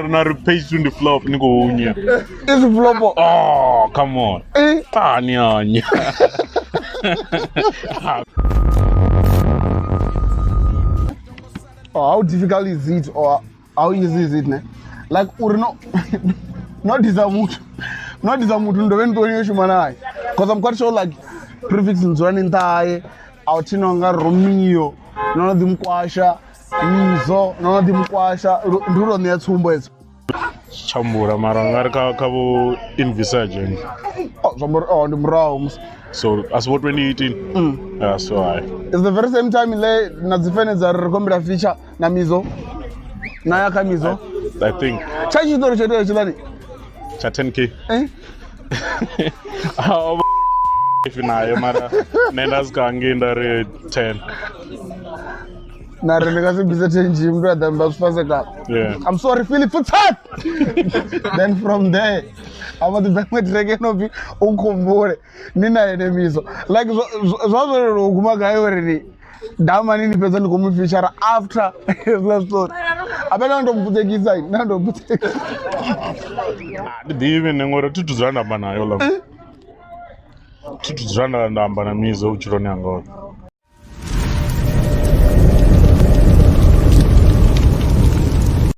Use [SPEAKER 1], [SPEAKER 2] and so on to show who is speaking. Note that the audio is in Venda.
[SPEAKER 1] Na ri page 2 ndi flop ni khou nya.
[SPEAKER 2] Is flop.
[SPEAKER 1] Oh, come on.
[SPEAKER 2] Eh?
[SPEAKER 1] Ah, ni anya.
[SPEAKER 2] Oh, how difficult is it or how easy is it ne? Like uri no no disa muthu. No disa muthu ndo vhe ni ṱoni yo shuma naye. Because I'm quite sure like prefix ndzulani nṱhaye a thi no nga Romeo no no ḓi mukwasha Mizo no no ḓi mukwasha ndi u to ṋea tsumbo hedzo.
[SPEAKER 1] Tshambula mara nga ri kha vho Envisage.
[SPEAKER 2] Oh, zwa amba uri oh ndi murahu musi.
[SPEAKER 1] So as vho 2018. Yeah, so I.
[SPEAKER 2] It's the very same time le na dzi fene dza ri ri khou humbela feature na Mizo. Na ya kha Mizo.
[SPEAKER 1] I think
[SPEAKER 2] Tsha tshiṱori tsho itea tshiḽani.
[SPEAKER 1] cha 10K.
[SPEAKER 2] Eh?
[SPEAKER 1] Ah, if nayo mara nṋe nda swika ngei nda ri 10.
[SPEAKER 2] Na ri ndi nga si bvise 10 G mntu a ḓa mba zwi fase.
[SPEAKER 1] Yeah.
[SPEAKER 2] I'm sorry Philip Futsat. Then from there a mbo ḓi bva iṅwe track ino pfi u nkhumbule ni na ene Mizo. Like zwa zwo leluwa u guma gai uri ni damani ni fhedza ni khou mu feature after hezwiḽa zwiṱori. Habe na ndo mbudzekisa na ndo mbudzekisa.
[SPEAKER 1] Ah, ndi ḓivhi nṋe ngori thi thu dzula nda amba nayo ḽa. Thi thu dzula nda amba na Mizo vhutshiloni hanga hoṱhe.